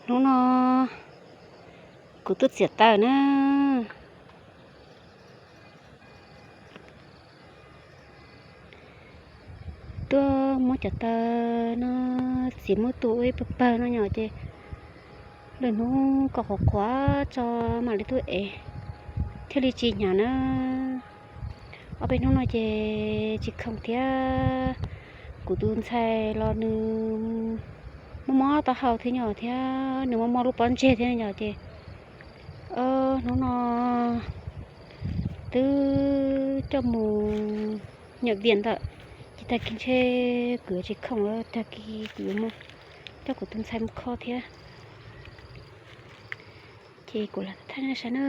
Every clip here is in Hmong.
Hnub no kuv tuaj txiav taws na. Tuaj muab cov taws no txiav muab tu ua ib pawg pawg no yom, ces lwm hnub kom qhuav qhuav tso mam li tuaj ev thiaj li tsis hnyav na. Ob peb hnub no ces tsis khoom thiab, kuv tus ntxhais los nws mob mob taub hau thiab yom, thiab nws mob mob lub pob ntseg thiab yom, ces hnub no twb coj mus nyam viam ntawm, ces tag kis ntshe kuv yuav tsis khoom lawm, tag kis kuv yuav mus coj kuv tus ntxhais mus kho thiab. Ces kuv lam thaij nej saib na,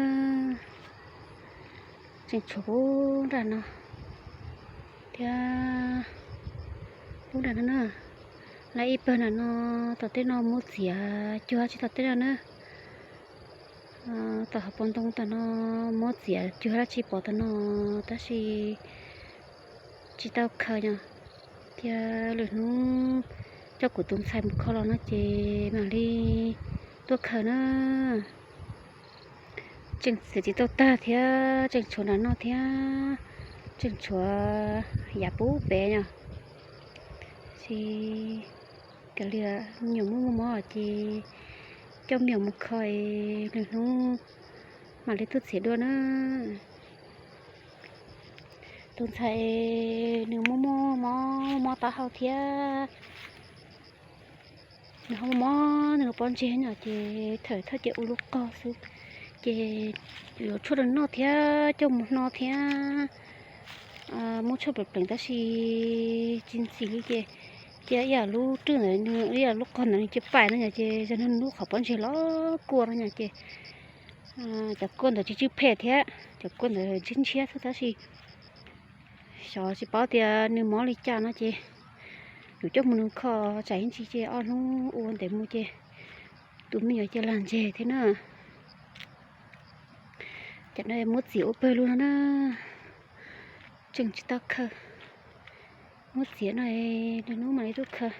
tseem tshuav pub nram no thiab, pub nram no na, lawv ib pawg nram no, tom tej no muab txiav cuag tsis tom tej no na. Tom hauv paus ntoo tom no muab txiav cuag dab tsi pov tom no, tab sis tsis tau khaws yom, thiab lwm hnub coj kuv tus ntxhais mus kho los no ces mam li tuaj khaws na. Tseem txiav tsis tau tag thiab, tseem tshuav nram no thiab, tseem tshuav yav pub pem yom. Ces kav liam me nyuam muaj muaj mob ces coj me nyuam mus kho es lwm hnub mam li tuaj txiav dua na. Tus ntxhais nws muaj muaj mob mob taub hau thiab, nws ho mob nws lub pob ntseg no ces thawm thawj ces ua lub qog xwb, ces yuav tshuaj rau noj thiab coj mus hno thiab muab tshuaj pleev pleev tab sis tsis ntxim li ces cia ib yam lub rwj ntawd, ib yam lub qog ntawd nws cia pais no yom, ces yog nws lub qhov pob ntseg los kua no yom, ces cov kua ntawd tsis tsw phem thiab, cov kua ntawd ntshiab ntshiab xwb tab sis xyov tsis paub tias nws mob li cas no ces yuav coj mus nws kho tsam ib ntsis ces ob hnub ua ntev mus ces tus me nyuam cia lag ntseg thiab na. Cov no muab txiav ua pawg lug no na, tseem tsis tau khaws. Muab txiav no, lwm hnub mam li tuaj khaws,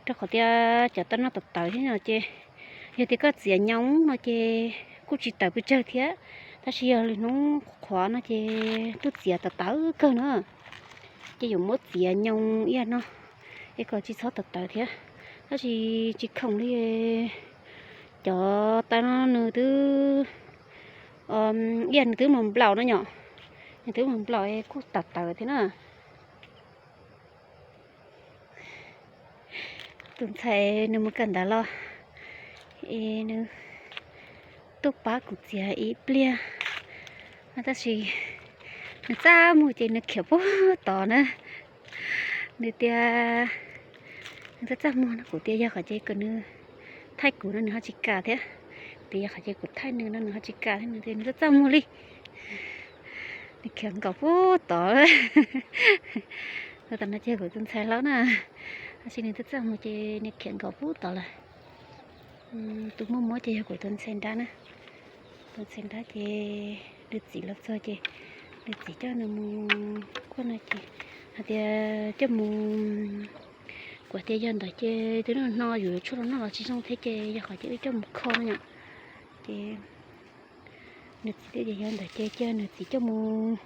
rau qhov tias cov taws no tawv tawv thiab no ces yog tias koj txiav nyoo no ces kuj tsis tawv pes tsawg thiab, tab sis yog lwm hnub qhuav no ces tuaj txiav tawv tawv kawg na, ces yuav muab txiav nyoo ib yam no es kom tsis txhob tawv tawv thiab. Tab sis tsis khoom li, cov taws no nws twb, ib yam nws twb mus nplaum no yom, nws twb mus nplaum es kuj tawv tawv thiab na. Tus ntxhais nws mus kawm ntawv los es nws tuaj pab kuv txiav ib pliag, tab sis nws txaj muag ces nws khiav puag tod na. Nws tias nws txaj txaj muag no, kuv tias yog qhov ces kom nws thaij kuv no nws ho tsis kam thiab, tias yog qhov ces kuv thaij nws no nws ho tsis kam thiab, nws tias nws txaj txaj muag li. Nws khiav nkaum puag tod. Tam no ces kuv tus ntxhais hlob na, tab sis nws txaj txaj muag ces nws khiav nkaum puag tod lawm. Tus muaj mob ces yog kuv tus ntxhais nrab na. Tus ntxhais nrab ces nws txiv los txog ces nws txiv coj nws mus kuaj no ces hais tias coj mus, kuv tias yog ntawd ces twb no yuav tshuaj rau noj los tsis zoo thiab ces yog qhov ces wb coj mus kho no yom. Ces nws txiv tias yog ntawd ces cia nws txiv coj mus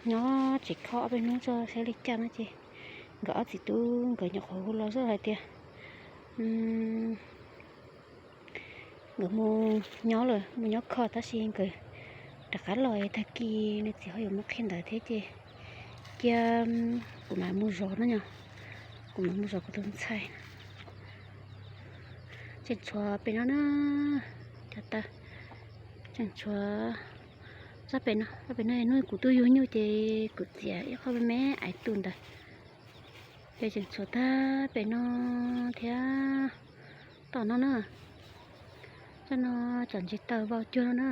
nyob tsev kho ob peb hnub tso saib li cas no ces nkawd ob txiv tub nkawd nyuam qhuav hu los zoj hais tias nkawd mus nyob lawm, mus nyob kho tab sis nkawd rov qab los tag kis nws txiv ho yuav mus qhia ntawv thiab ces cia kuv mam mus zov no yom, kuv mam mus zov kuv tus ntxhais. Tseem tshuav pem no na, cov taws tseem tshuav txoj pem no, txoj pem no hnub kuv tuaj yug nyuj ces kuv txiav ib qho me me aiv tus ntawd, ces tseem tshuav tag pem no thiab. Tom no na, txoj no cov ntsis taws vau cuag no na.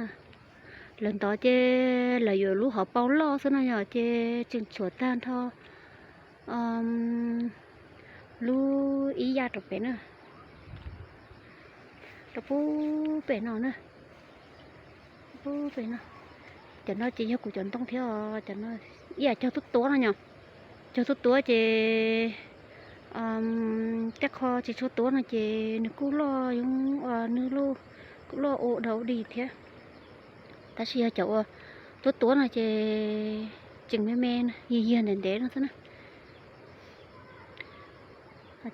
Lawv ntov ces lawv yuav lub hauv paus loj xwb no yom, ces tseem tshuav tag nrho lub ib yaj rau pem na, rau pub pem no na, pub pem no. Cov no ces yog kuv cov ntoo thiab os, cov no ib yam cog tuab tuab no yom, cog tuab tuab ces Tej qho tsis tshua tuav no ces nws kuj loj, nws kuj loj ua dog ua dig thiab. Tab sis yog cov uas tuav tuav no ces tseem me me, yiag yiag ntev ntev no xwb na.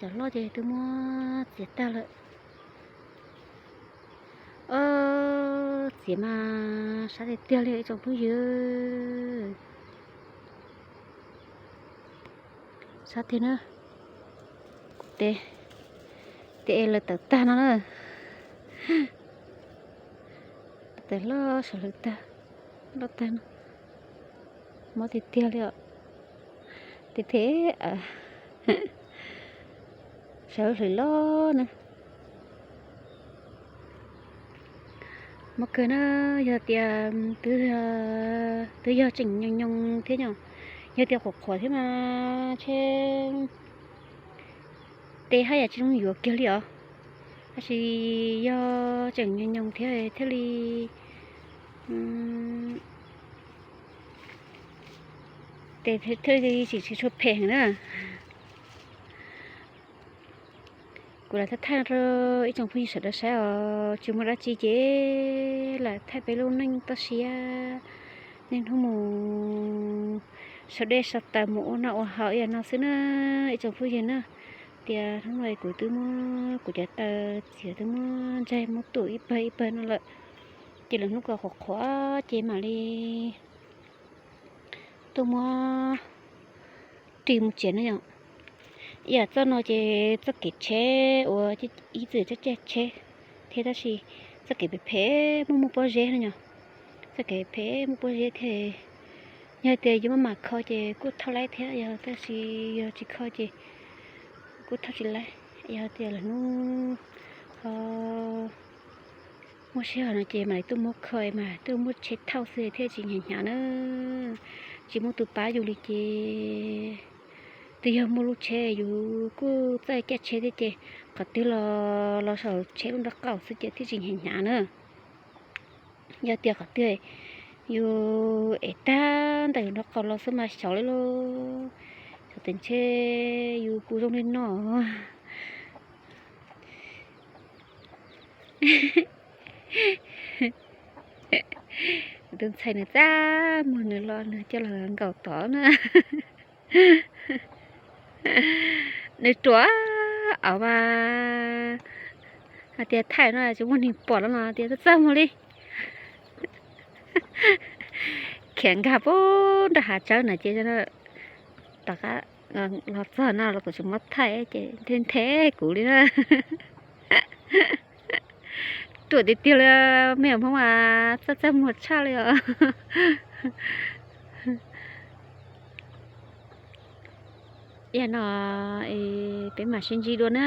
Cov loj ces twb muab txiav tag lawm. Txiav mas sab tiag tiag li ib tsoom phooj ywg. Sab tiag na. Kuv tes, tes es lawv tawm tag no na. Tawm loj saum lawv tag, loj tag no. Mob tiag tiag li os. Tes phem, sawv hlwm loj na. Mob kawg na, yog tias twb yog tseem nyoos nyoos thiab no, yog tias qhuav qhuav thiab mas tsheb tes haj yam tsis zoo yuav kiag li os. Tab sis yog tseem nyoos nyoos thiab thiaj li, tes thiaj li tsis tshua phem heev na. Kuv lam thaij thaij rau ib tsoom phooj ywg sawv daws saib os, tsis muaj dab tsi ces lam thaij peb lub neej toj siab, niaj hnub mus sau dej sau taws mus ua noj ua haus ib yam no xwb na ib tsoom phooj ywg na. Tias hnub no kuv twb muab kuv cov taws txiav twb muab ntsaig muab tuam ib pawg ib pawg no lawm, ces lwm hnub kom qhuav qhuav ces mam li tuaj muab ris mus txiav no yom. Ib yam txoj no ces txoj kev tsheb uas ib txwm coj caij tsheb thiab tab sis txoj kev phem phem muaj muaj pob zeb no yom. Txoj kev phem muaj pob zeb thiab, yog tias yus maj mam kho ces kuj thauj laib thiab, yog tab sis yog tsis kho ces kuj thauj tsis laib. Yog tias lwm hnub ho muaj sij hawm no ces mam li tuaj muab kho mas tuaj muab tsheb thauj xwb thiaj tsis hnyav hnyav na. Tsis muaj tus pab yus li ces twb yog muaj lub tsheb yus kuj txawj caij tsheb thiab ces qhov twg los los saum tsheb lub nraub qaum xwb ces thiaj tsis hnyav hnyav na. Yog tias qhov twg yus ev tag ntawm yus nraub qaum los xwb mas xyov li lauj, xyov tes ntshe yus puas zoo li no. Tus ntxhais nws txaj muag nws los nws coj los nkaum tod na. Nws ruam, au mas hais tias thaij no tsis muaj neeg pom los no tias txaj muag li. Khiav nkag pub nrog hav tsawb na ces tom qab los txog no los kuv tsis muab thaij ces nthe nthe kuv li na. Ruam tiag tiag li, me nyuam Hmoob mas txaj txaj muag tshaj li os. Yam no peb mam sib ntsib dua na.